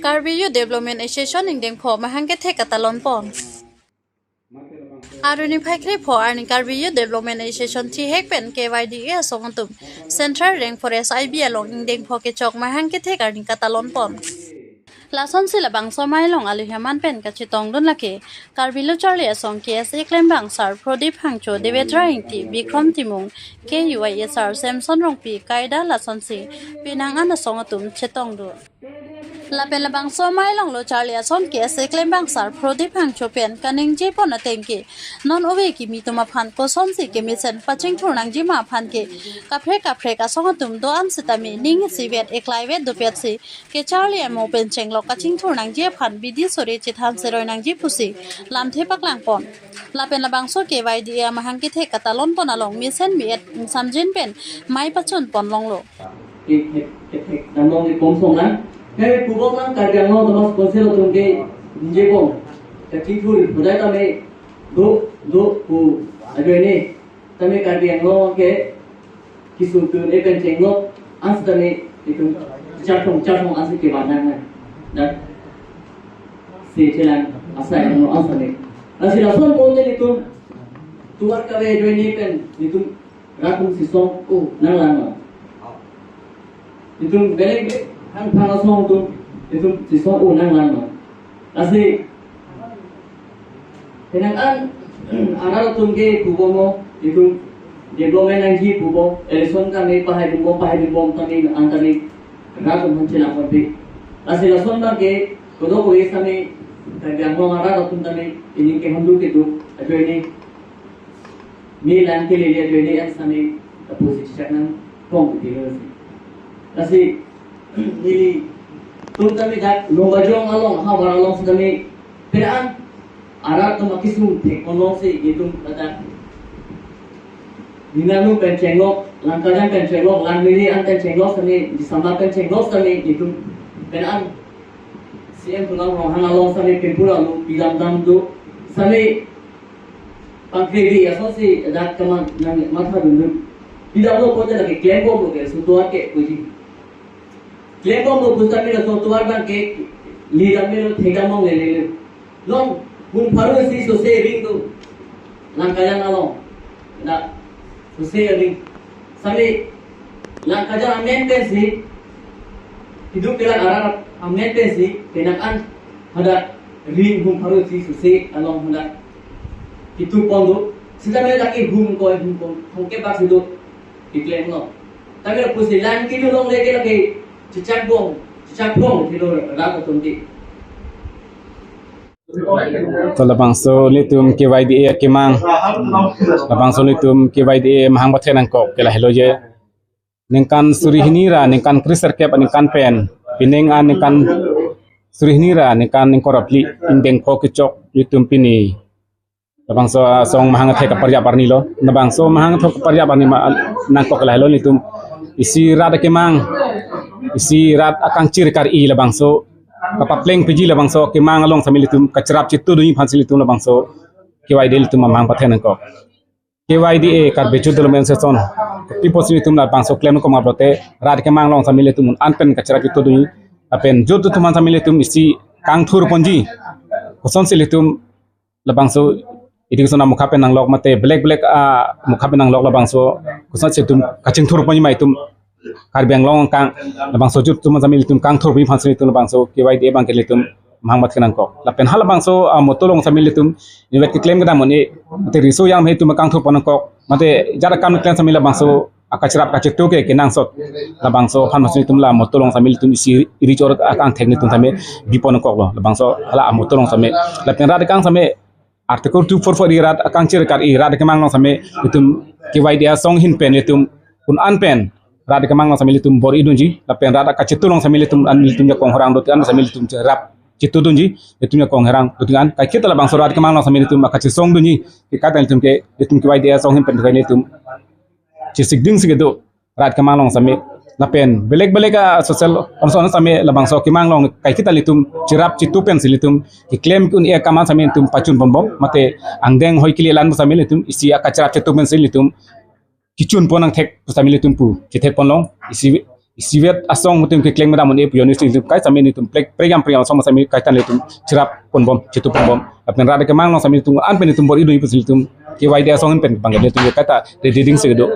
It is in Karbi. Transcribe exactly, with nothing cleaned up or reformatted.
Karbi Youth Development Association ingdeng pho mahang kethek katalon pon. Arni phai kre pho arni Karbi Youth Development Association thihek pen K Y D A asong atum Central Rainforest I B along ingdeng pho kechok mahang kethek arni katalon pon. Lasonsi labangso amei along alu heman pen kachetongdun lake Karbi Lo Charli Asong K S A klembang Sar Prodip Hangcho, Devetra Ingti, Bikrom Timung, K U I A Sar Samson Rongpi, Kaida lasonsi penang an asong atum chetongdun. Lapen labangso amei along Lo Charli Asong K S A klembang Sar Prodip Hangcho pen kaningje pon ateng ke non ove kimi atum aphan kosonsi kemesen pachingthur nangji ma aphan ke kaprek kaprek asong atum do-an sitame ning isivet eklaivet dopetsi kecharli amo pen chenglok kachingthur nangji aphan bidi sore chethan seroi nangji pusi lamthe paklang pon. Lapen labangso K Y D A amahang kethek katalon pon along mesen mi-et ingsamjin pen mei pachun pon longlo. Kethek, kethek damlong ni bom song na. Kami pubom nang Karbi Anglong Autonomous Council atum ke nje bom. Kachingthur budai tame do, do pu ajoine. Tame Karbi Anglong ke kisung tun epen chenglok ansi tame itum charthong charthong ansi kevan nang na. Dan si chelang asai ano ansi tame. Lasi lason bonde itum tovar kave ajoine pen itum rat atum si song-o nanglang ma. Itum belek belek hang thang asong atum itum si song-o nanglang ma. Lasi penang an arat atum ke pubom mo, itum development nangji pubom, election kami pahai bom, pahai bom tame an tame rat atum han chelang pon pi. Lasi lason abang ke kodok kove sitame Karbi Anglong arat atum tame ining kehondu kedo ajoine me lang ke lele ajoine an sitame tapusi chak nang pon ke lo si. Lasi nelitum tame dak Lumbajong along, havar along sitame penang an arat atum akisung thek pon longsi itum ladak Dinanu pen chenglok, Langkajang pen chenglok, Langmili an pen chenglok sitame, Disama pen chenglok sitame itum penang an C M Tuliram Ronghang along sitame pempura lu pidam dam do sitame pangkri ri asonsi dak kaman nang matha dundun. Pidam lo pote lake klem bom lo ke sutuar ke puji. Klem bom lo pusitame laso tovar abang ke lidam melo thekdam mong lele le. Non hum pharu si sose ring do. Langkajang along. Na sose ring. Sitame Langkajang amen pensi, hidup kelak arat amen pensi, penang an hadak ring hum pharu si sose along hadak kitu pon do. Sitame lake hum koi hum pon, hum ke bak si do, kiklem lo. Tame pusi lang kitu long leke lake, chechak bom, chechak bom, kilo rat atum ke. To labangso nelitum K Y D A akemang. Labangso nelitum K Y D A amahang pathek nangkok ke lahelo je. Ningkan suri hini ra, ningkan kre serkep, ningkan pen. Pining an ningkan suri hini ra, ningkan ingkoi ra phli, ingdeng pho kechok nelitum pini. Labangso asong mahang thek kaparjap arni lo. Labangso mahang thek kaparjap arni ma nangkok lahelo nelitum. Isi rat akemang. Isi rat akangchir kar-i labangso. Kapapleng piji labangso akemang along sitame nelitum kacherap chetudunji aphansi nelitum labangso K Y D A nelitum amahang pathek nangkok. K Y D A Karbi Youth Development Association. Kopi pusi nelitum labangso klem koma pulote rat akemang along sitame nelitum un-an pen kacherap chetudunji. Lapen youth atum aphan sitame nelitum isi kangthur ponji. Kosonsi nelitum labangso education amokha pen nanglok mate belek belek amokha pen nanglok labangso kosonsi itum kachingthur ponji ma itum Karbi Anglong kang labangso youth atum sitame itum kangthur ponji aphansi itum labangso K Y D A abang ke itum mahang pathek nangkok. Lapen halabangso amotto along sitame itum inut keklem kedam un-e mate riso yang me itum kangthur pon nangkok mate jara kam klem sitame labangso akacherap kachetu ke kenangsot labangso aphan masih itum la motto along sitame itum isi ri chor akangthek nelitum sitame bipon koklo labangso hala amotto along sitame lapen rat akang sitame Article two four four ri rat akangchir kar-i rat akemang along sitame itum K Y D A asong ahin pen itum un-an pen rat akemang along sitame itum bor-idunji lapen rat akachetu along sitame itum an itum jakong horang doti an sitame itum cherap chetudunji itum jakong horang doti an kaiketa labangso rat akemang along sitame itum akachesongdunji kaiketa itum ke itum K Y D A asong ahin pen itum chesikding si kedo rat akemang along sitame lapen belek belek a social onson sitame labangso akemang along kaiketa itum cherap chetu pensi itum keklem un-e akam an sitame itum pachun ponbom mate angdeng hoi kili lan sitame itum isi akacherap chetu pensi itum kichun pon nangthek sitame itum pu chethek pon long isi isivet asong atum kekleng medam un-e pu ajoine si nelitum kaita sitame nelitum plek prekjam prekjam asong sitame kaita nelitum cherap ponbom, chetu ponbom. Lapen rat kemang along sitame nelitum an pen nelitum bor-i dun pusi nelitum K Y D asong pen bang nelitum kaita ready ding si kedo.